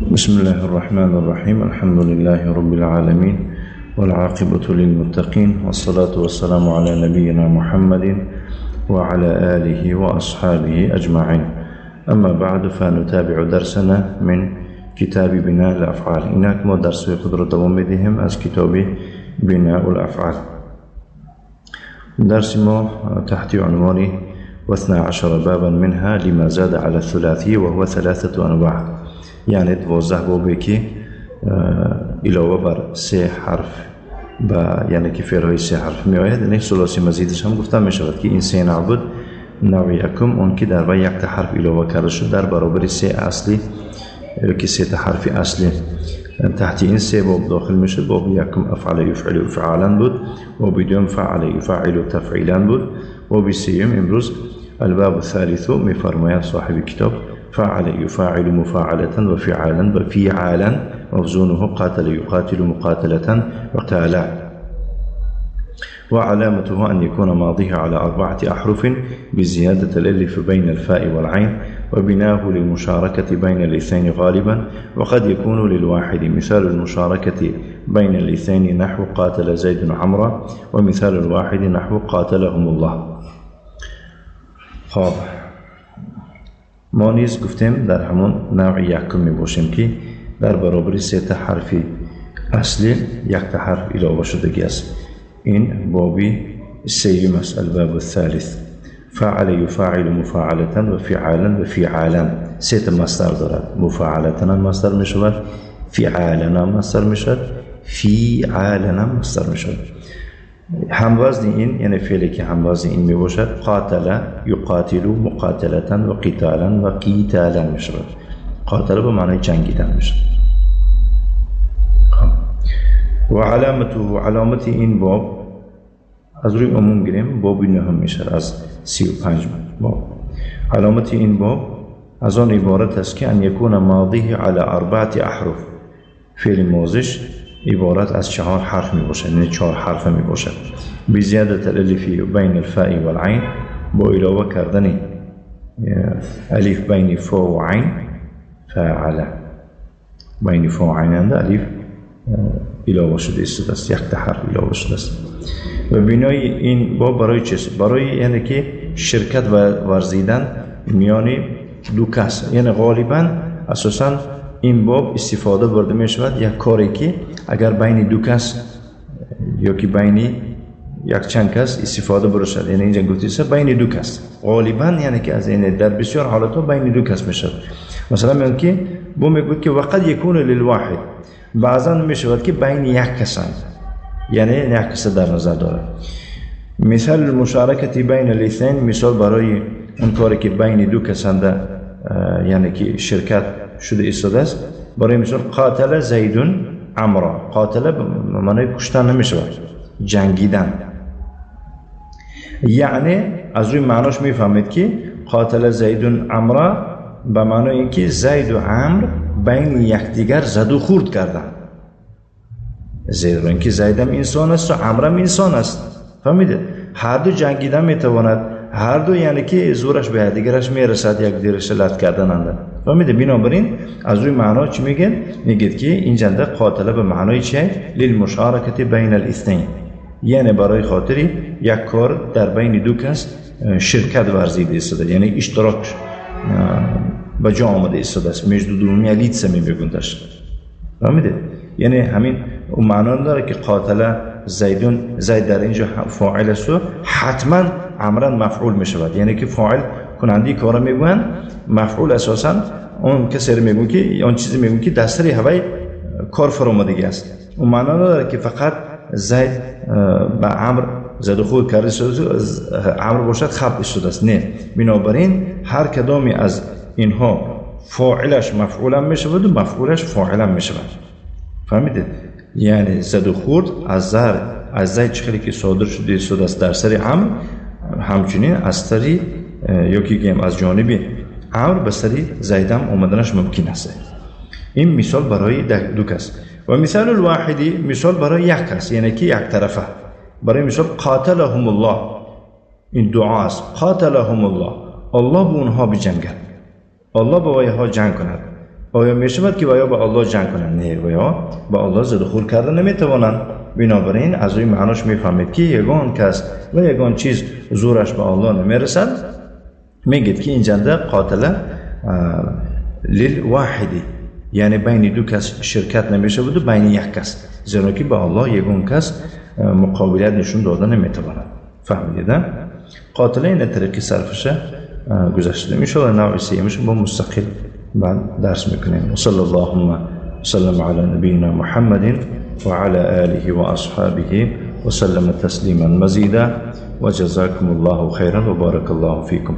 بسم الله الرحمن الرحيم. الحمد لله رب العالمين والعاقبة للمتقين والصلاة والسلام على نبينا محمد وعلى آله وأصحابه أجمعين. أما بعد، فنتابع درسنا من کتاب بناء الأفعال. اینک ما درس خود را دوام میدهیم از کتاب بناء الأفعال. درس ما تحت عنوان 12 بابا منها لما زاد على الثلاثي وهو ثلاثة أنواع، یعنی 12 بابی که علاوه بر سه حرف با یعنی که فعلهای سه حرف می آید، یعنی ثلاثی مزیدش هم گفته می شود که این سه نوع بود. نوع یکم اون که در وی یک تا حرف علاوه کرده شد در برابر سه اصلی که سه تا حرف اصلی. تحت این سه باب داخل می شد. باب یکم افعل یفعل افعالا بود، باب دوم فعل یفعل تفعیلا بود، باب سوم امروز الباب الثالث می فرماید صاحب کتاب فعل يفاعل مفاعلة وفعالا وفعالا موزونه قاتل يقاتل مقاتلة وقتالا. وعلامته أن يكون ماضيه على أربعة أحرف بزيادة الألف بين الفاء والعين، وبناه للمشاركة بين الاثنين غالبا، وقد يكون للواحد. مثال المشاركة بين الاثنين نحو قاتل زيد عمرا، ومثال الواحد نحو قاتلهم الله. خب ما نیز گفتیم در همون نوع یکم می باشیم که در برابر سه تا حرف اصلی یک تا حرف علاوه شدگی است. این بابی سیوم است، الباب الثالث. فعل یفاعل مفاعلة و فعالا و فعالا. سه تا مصدر دارد. مفاعلة هم مصدر می شود، فعالا هم مصدر می شود، فعالا هم مصدر می شود. هموزن این، یعنی فعلی که هموزن این می باشد، قاتل یقاتل مقاتلة و قتالا و قتالا می شود. قاتل به معنای جنگیدن می شود. و علامته، علامت این باب از روی عموم گیریم، باب نهم می شود از 35 باب. علامت این باب از آن عبارت است که ان یکون ماضیه علی اربعة احرف. فعل ماضیش عبارت از چهار حرف می باشد، یعنی چهار حرف می باشد. بزیادة الالف بین الفاء والعین، با علاوه کردن الف بین فا و عین، فاعل بین فا و عین الف علاوه شده است، یک تا حرف علاوه شده است. و بنای این باب برای چیست؟ برای یعنی که شرکت و ورزیدن میان دو کس، یعنی غالبا اساسا این باب استفاده برده می شود یک کاری که اگر بین دو کس یا که بین یک چند کس استفاده برده شد، یعنی اینجا گفته است بین دو کس غالبا، یعنی که از این در بسیار حالت ها بین دو کس می شود. مثلا میگن که بو میگوید که وقد یکون للواحد، بعضا می شود که بین یک کسند، یعنی یک کس در نظر دارد. مثال المشارکت بین الاثنین، مثال برای اون کاری که بین دو کسند، یعنی که شرکت شده ایستاده است. برای مثال قاتل زیدون عمرا. قاتل به معنای کشتن نمی شود، جنگیدن. یعنی از روی معناش میفهمید که قاتل زیدون عمرا به معنای اینکه زید و عمر بین یکدیگر زد و خورد کردند. زیرا اینکه زیدم انسان است و عمرم انسان است، فهمیده؟ هر دو جنگیدن میتواند، هر دو یعنی که زورش به دیگرش میرسد، یک دیگرش لط کردن اند، فهمیده؟ بنابراین از روی معنا چی میگن؟ میگید که این جنده قاتله به معنای چه؟ للمشارکت بین الاثنین، یعنی برای خاطری یک کار در بین دو کس شرکت ورزیده ایستاده، یعنی اشتراک به جا آمده ایستاده است. между двумя лицами میگوندش، فهمیده؟ یعنی همین اون معنا داره که قاتل زیدون، زید در اینجا فاعل است و حتما عمرا مفعول می شود، یعنی که فاعل کننده کار میگوین، مفعول اساسا اون کسی رو میگوین که اون چیزی میگوین که دستری هوای کار فرامدگی است. اون معنا نداره که فقط زید به عمر زد خود کرده عمر باشد خب شده است، نه. بنابراین هر کدامی از اینها فاعلش مفعولا می شود و مفعولش فاعلا می شود، فهمیدید؟ یعنی زد و خورد از زر از زید چخلی که صادر شده شده است در سر عمر، همچنین از سری یا که گیم از جانب عمر به سری زیدم آمدنش ممکن است. این مثال برای دو کس. و مثال الواحدی، مثال برای یک کس، یعنی که یک طرفه. برای مثال قاتلهم الله، این دعا است. قاتلهم الله، الله به اونها بجنگد، الله به ویها جنگ کند. Оё мешавад ки ваё ба Аллоҳ ҷанг кунанд? Не, ваё ба Аллоҳ заду хӯрд карда наметавонанд. Бинобар ин аз рӯи маънош мефаҳмед, ки ягон кас ва ягон чиз зӯраш ба Аллоҳ намерасад. Мегӯяд, ки ин ҷанда қотила лил воҳиди, яъне байни ду кас ширкат намешаваду байни як кас, зеро ки ба Аллоҳ ягон кас муқобилият нишон дода наметавонад. Фаҳмидед? Қотила ина тариқи сарфаша гузаштем. Иншоаллоҳ навъи сеюмаш бо мустақил баъд дарс мекунем. Васалла аллоҳумма وسلم على نبينا محمد وعلى آله وأصحابه وسلم تسليما مزيدا وجزاكم الله خيرا وبارك الله فيكم.